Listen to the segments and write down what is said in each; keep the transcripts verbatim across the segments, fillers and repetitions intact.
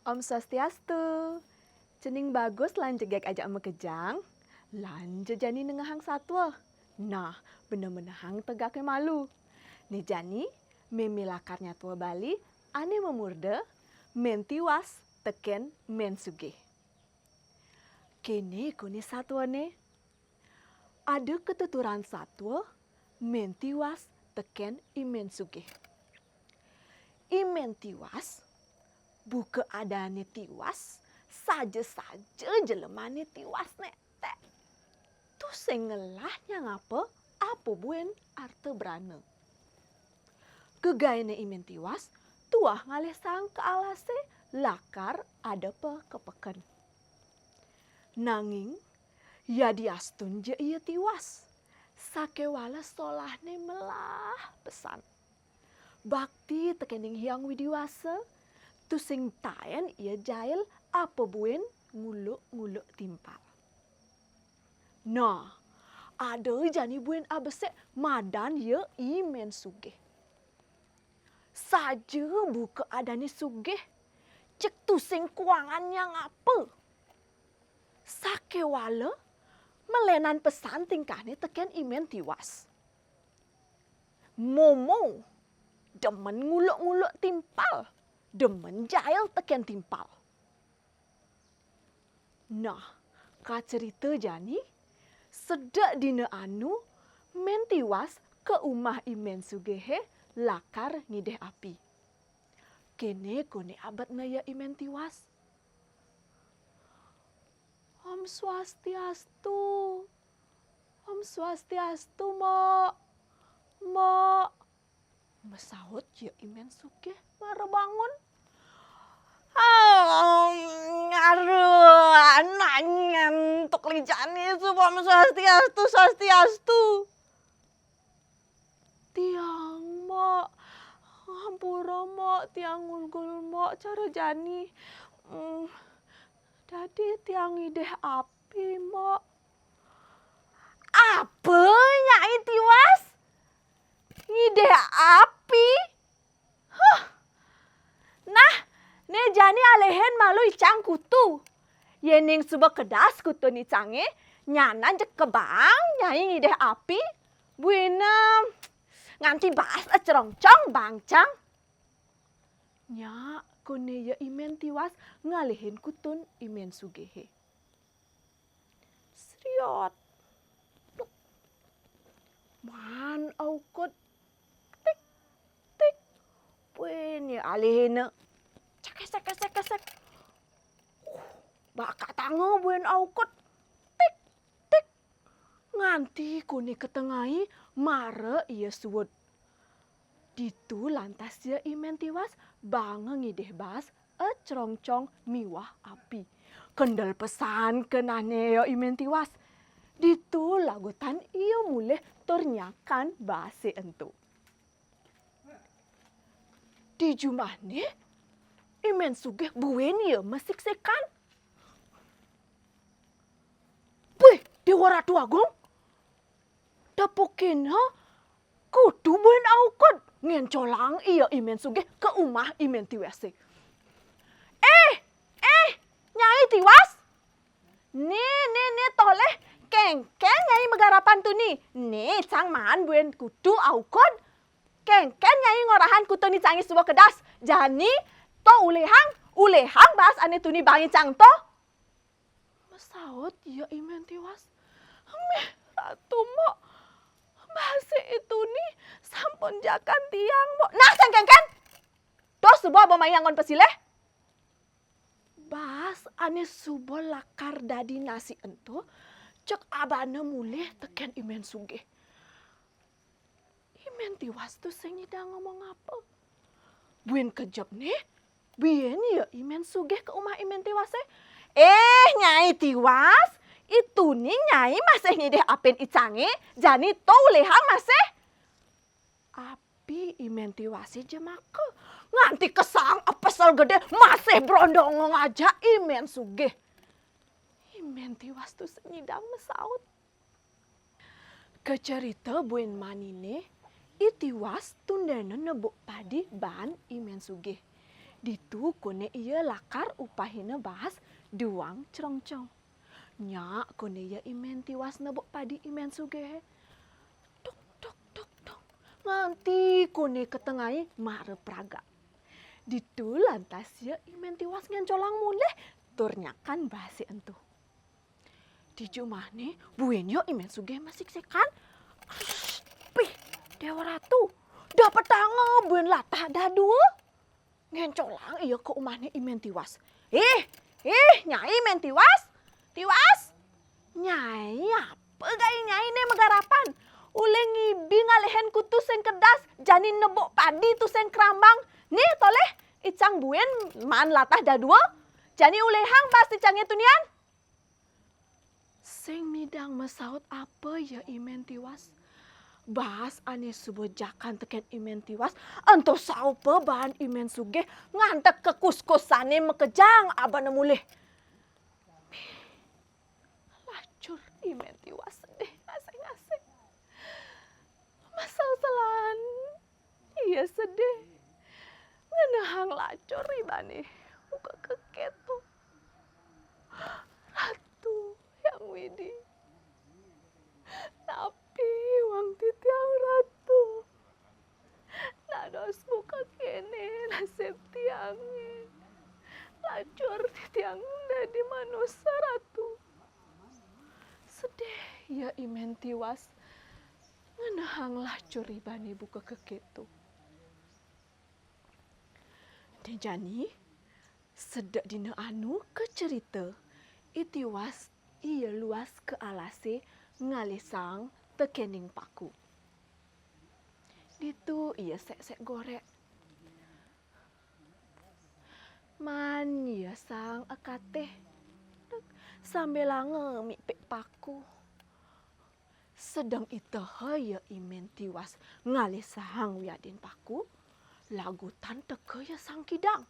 Om Swastiastu. Cening bagus lan jegég ajak makejang, lan jejani nengahang satua. Nah, beneh-benehang tegaké malu. Né jani, mémé lakar nyatua Bali ané mamurda Mén Tiwas tekén Mén Sugih. Kéné koné satuané. Ada katuturan satua, Mén Tiwas tekén I Mén Sugih. I Mén Tiwas, buka adané tiwas, saja-saja jelemané tiwas néték. Tusing ngelah nyang apa, apa buin arta brana. Gegainé I Mén Tiwas, tuah ngalih saang ka alasé, lakar adapa ka peken. Nanging, yadiastun ja ia tiwas, sakéwala solahné melah pesan. Bakti tekéning Hyang Widhi Wasa, tusing taén ia jail apa buin nguluk-nguluk timpal. Nah, ada jani buin abesik madan ia I Mén Sugih. Saja buka adané sugih, cék tusing kuangan nyang apa. Sakéwala melénan pesan tingkahné tekén I Mén Tiwas. Momo, demen nguluk-nguluk timpal, demen jail tekén timpal. Nah, kacerita jani, sedek dina anu, Mén Tiwas ka umah I Mén Sugihé lakar ngidih api. Kéné koné abetné ia I Mén Tiwas. Om Swastiastu. Om Swastiastu, Mbok. Mbok. Masaut ia I Mén Sugih mara bangun. Aduh, anak ngantuk licane suba Om Swastiastu, Swastiastu. Tiang, Mbok. Ampura, Mbok, tiang ngulgul, Mbok, cara jani. Hmm, dadi tiang ngidih api, Mbok. Apa, Nyai Tiwas? Ngidih api? Huh. Nah, né jani alihin malu icang kutu. Yéning suba kedas kutun icangé, nyanan jeg kebaang Nyai ngidih api, buina nganti baas acrongcong bangcang. Nya, koné ia I Mén Tiwas ngalihin kutun I Mén Sugihé. Sriot. Tuk. Maan aukud. Tik, tik. Buin ia alihina. Cekesek, kesek, kesek. Uh, baka tanga buin aukud. Tik, tik. Nganti koné ka tengai mara ia suud. Ditu lantas ia I Mén Tiwas baanga ngidih baas acrongcong miwah api. Kendel pesan kenehné ia I Mén Tiwas. Ditu lagutan ia mulih tur nyakan baasé ento. Di jumahné, I Mén Sugih buin ia masiksikan. Wih, Déwa Ratu Agung, tepukina kutu buin aukud, ngencolang ia I Mén Sugih ka umah I Mén Tiwasé. Eh, eh, Nyai Tiwas? Né, né, né, tolih, kénkén Nyai magarapan tuni? Né, cang maan buin kutu aukud. Kénkén Nyai ngorahan kutun icangé suba kedas? Jani, to ulihang, ulihang baas ané tuni baang icang to. Masaut ia I Mén Tiwas. Méh, Ratu, Mbok. Baasé tuni sampun jakan tiang, Mbok. Nah, sing kénkén. To suba ba mai anggon pasilih. Baas ané suba lakar dadi nasi ento, cék abana mulih tekén I Mén Sugih. I Mén Tiwas tusing nyidang ngomong apa. Buin kejepné, buin ia I Mén Sugih ka umah I Mén Tiwasé. Eh, Nyai Tiwas, tuni Nyai masih ngidih apin icangé, jani to ulihang masih. Api I Mén Tiwasé jemaka. Nganti kesaang apesel gedé masih brondong ngajak I Mén Sugih. I Mén Tiwas tusing nyidang masaut. Kacarita buin maniné, I Tiwas tundéna nebuk padi baan I Mén Sugih. Ditu koné ia lakar upahina baas duang crongcong. Nyak koné ia I Mén Tiwas nebuk padi I Mén Sugih. Tuk, tuk, tuk, tuk. Nganti koné ka tengai mara praga. Ditu lantas ia I Mén Tiwas ngencolang mulih tur nyakan baasé ento. Di jumahné buin ia I Mén Sugih masiksekan. Pih, Déwa Ratu, dapetanga buin latah dadua. Ngencolang ia ka umahné I Mén Tiwas. "Ih, ih, Nyai Mén Tiwas? Tiwas? Nyai apa gai Nyai né magarapan? Ulih ngibi ngalihin kutu sing kedas, jani nebuk padi tusing krambang. Nih, tolih, icang buin maan latah dadua. Jani ulihang baas icangé tunian." Sing midang masaut apa ia I Mén Tiwas. Baas ané suba jakan tekén I Mén Tiwas, ento saupa baan I Mén Sugih ngantek ka kuskusané makejang abana mulih. Lacur I Mén Tiwas sedih ngasih-ngasih. Maselan ia sedih ngenehang lacur ibané buka ka kéto. "Ratu Hyang Widhi, napi wang titiang, Ratu? Dados buka kéné nasib tiangé. Lacur titiang dadi manusa, Ratu." Sedih ia I Mén Tiwas ngenehang lacur ibané buka ka kéto. Dé jani, sedek dina anu kacerita, I Tiwas ia luas ka alasé ngalih saang tekéning paku. Ditu ia sék-sék gorék. Maan ia saang akatih, sambilanga mipik paku. Sedeng iteha ia I Mén Tiwas ngalih saang wiadin paku, lagutan teka ia Sang Kidang.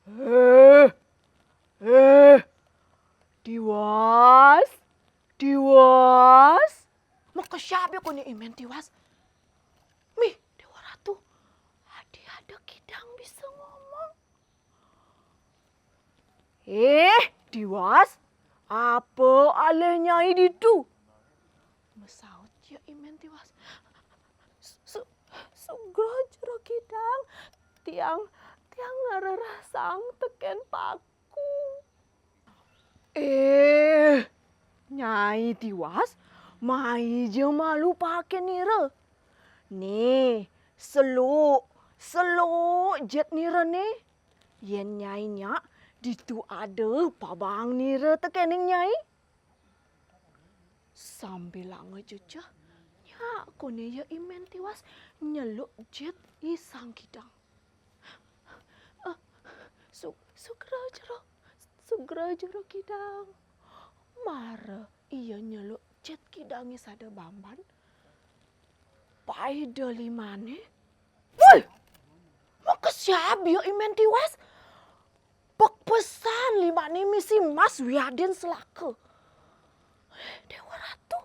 "Éh, éh, Tiwas, Tiwas." Makesiab ia koné I Mén Tiwas. "Mih, Déwa Ratu, adi ada kidang bisa ngomong." "Éh, Tiwas, apa alih Nyai ditu?" Masaut ia I Mén Tiwas. "Su-, su-, sugra Jero Kidang, tiang, tiang ngarereh saang tekén paku." "Éh, Nyai Tiwas, mai ja malu paekin nira. Nih, seluk, seluk jit nira nih. Yén Nyai nyak, ditu ada pabaang nira tekéning Nyai." Sambilanga jejeh, nyak koné ia I Mén Tiwas nyeluk jit I Sang Kidang. "Éh, su-, sugra Jero, sugra Jero Kidang." Mara ia nyeluk jit kidangé sada bamban, paida limané. Woi! Makesiab ia I Mén Tiwas. Pek pesan limané misi mas wiadin selaka. "Déwa Ratu,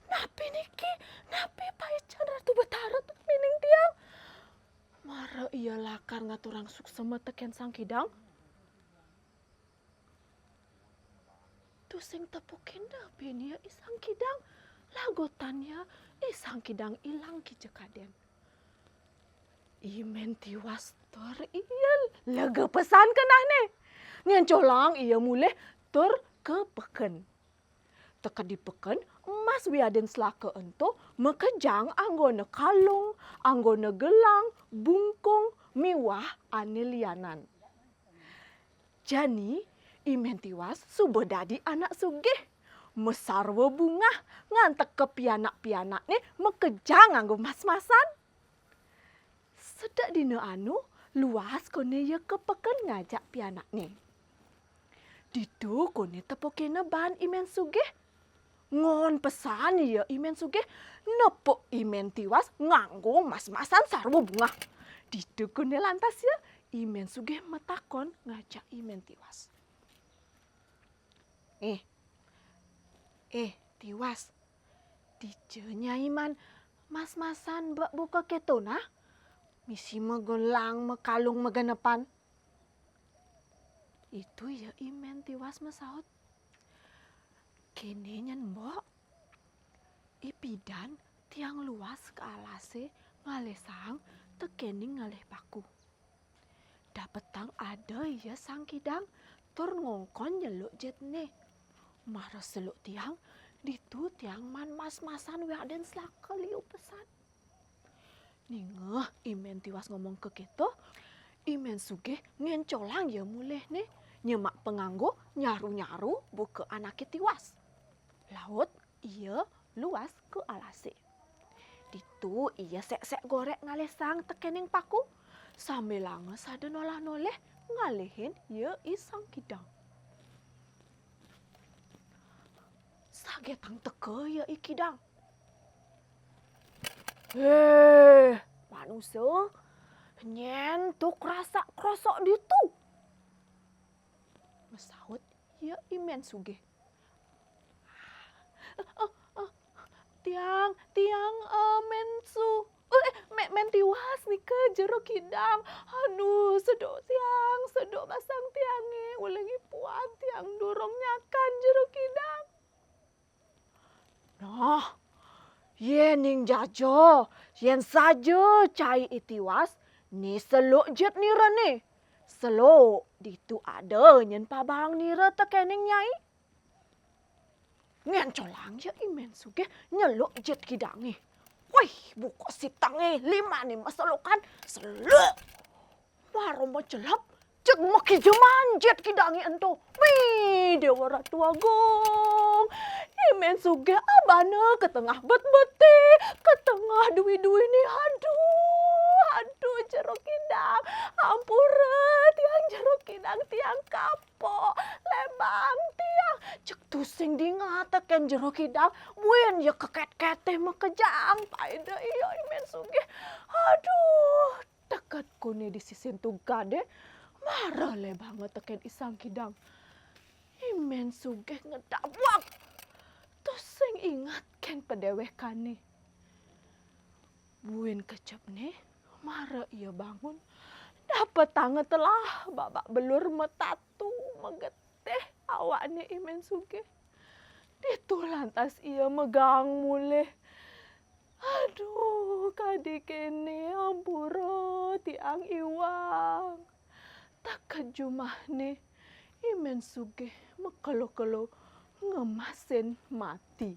napi niki? Napi paican Ratu Betara mining tiang?" Mara ia lakar ngaturang suksema tekén Sang Kidang. Tusing tepukin da bini ia I Sang Kidang, lagutan ia I Sang Kidang ilang kija kadén. I Mén Tiwas tur ia lega pesan kenehné. Ngencolang ia mulih tur ka peken. Teka di peken, mas wiadin selaka ento makejang anggona kalung, anggona gelang, bungkung, miwah ané lianan. Jani, I Mén Tiwas suba dadi anak sugih, masarwa bungah, ngantek ka pianak-pianakné makejang nganggo mas-masan. Sedek dina anu, luas koné ia ka peken ngajak pianakné. Ditu koné tepukina baan I Mén Sugih. Ngon pesan ia I Mén Sugih nepuk I Mén Tiwas nganggo mas-masan sarwa bungah. Ditu koné lantas ia I Mén Sugih matakon ngajak I Mén Tiwas. "Éh, éh, Tiwas, dija Nyai maan Mas-masan bek buka keto nah, misi magelang makalung magenepan. Itu ya I Mén Tiwas masaut. Kéné nyén, Mbok. Ipidan tiang luas ka alasé ngalih saang tekéning ngalih paku. Dapetang ada ia Sang Kidang tur ngongkon nyeluk jitné. Mara seluk tiang, ditu tiang maan mas-masan wiadin selaka liu pesan. Ningeh I Mén Tiwas ngomong kekéto, I Mén Sugih ngéncolang ia mulihné, nyemak panganggo nyaru-nyaru buka anaké tiwas. Laut ia luas ka alasé. Ditu ia sék-sék gorék ngalih saang tekéning paku, sambilanga sada nolah-nolih ngalihin ia I Sang Kidang. Sagétang teka ia I Kidang. "Héh, manusa, nyén to krasak-krosok ditu?" Masaut ia I Mén Sugih. "Eh, eh, eh, tiang, tiang, eh, Mén Su-, eh, eh, Mén, Mén Tiwas nika, Jero Kidang. Aduh, seduk tiang, seduk basang tiangé, ulih ngipuan tiang durung nyakan, Jero Kidang." Nah, yéning jaja, yén saja cai I Tiwas, né seluk jit nirané. Seluk, ditu ada nyén pabaang nira tekéning nyai. Ngéncolang ia I Mén Sugih nyeluk jit kidangé. Wih, buka sitengé, limané maselukan, seluk. Mara macelep, jeg makijeman jit kidangé ento. Wih, Déwa Ratu Agung. I Mén Sugih abana ka tengah bet-beté, ka tengah dui-duiné. Aduh, aduh, Jero Kidang. Ampura tiang, Jero Kidang, tiang kapok. Lebang tiang. Jeg tusing dinga tekén Jero Kidang. Buin ia keket-ketih makejang. Paida ia I Mén Sugih. Aduh, teket koné di sisin tuggadé, mara lebanga tekén I Sang Kidang. I Mén Sugih ngedabak. Tusing inget kén padéwékané. Buin kejepné, mara ia bangun, dapetanga telah babak belur matatu, magetih awakné I Mén Sugih. Ditu lantas ia magaang mulih. Aduh, kadi kéné, ampura tiang iwang. Teket jumahné, I Mén Sugih makelo-kelo ngemasin mati.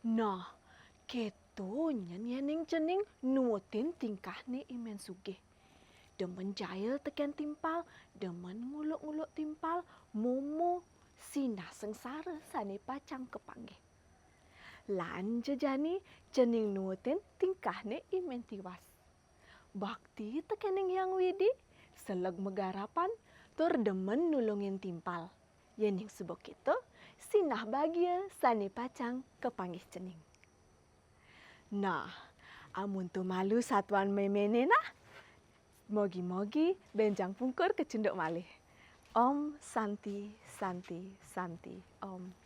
Nah, kéto nyén yéning cening nuutin tingkahné I Mén Sugih. Demen jail tekén timpal, demen nguluk-nguluk timpal, momo sinah sengsara sané pacang kapanggih. Lan jejani cening nuutin tingkahné I Mén Tiwas. Bakti tekéning Hyang Widhi, seleg magarapan, tur demen nulungin timpal. Yéning suba kéto, sinah bagia sané pacang kapanggih cening. Nah, amonto malu satuan méméné nah, mogi-mogi bénjang pungkur kacunduk malih. Om Santi, Santi, Santi, Om.